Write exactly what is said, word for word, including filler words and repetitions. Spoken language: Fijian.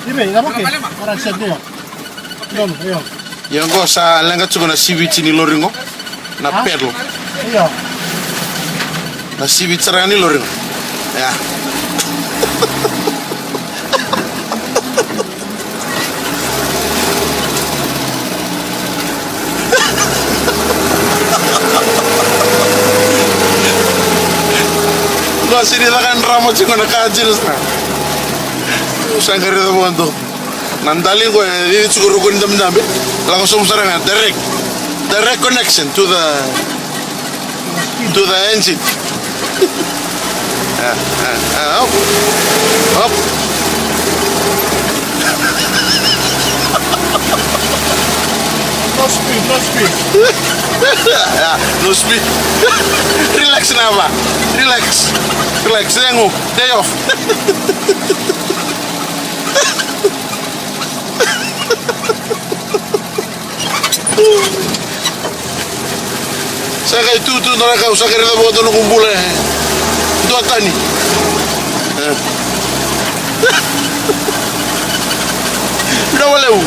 Ira, ira, okay. Ora siya deo. Io, io. Ia qo sa leqa tiko na siviti ni lori qo. Na pedal. Io. Na siviti sara ga ni lori qo. Ia. Qo sini caka drama tiko na ka tiko sa. Sa qari caka vakadua. Na dali qo e cici tiko ruku ni dabedabe. Lako sobu sara ga direct. Direct connection to the, to the engine. Ah, ah, ah, up. Up. No speed, no speed. Ah, no speed. Relax, Nava. Relax. Relax. Day off. Sa qai tutu na ka, au sa qai raica vakadua noqu bula e dua tani. E. Vinaka vakalevu.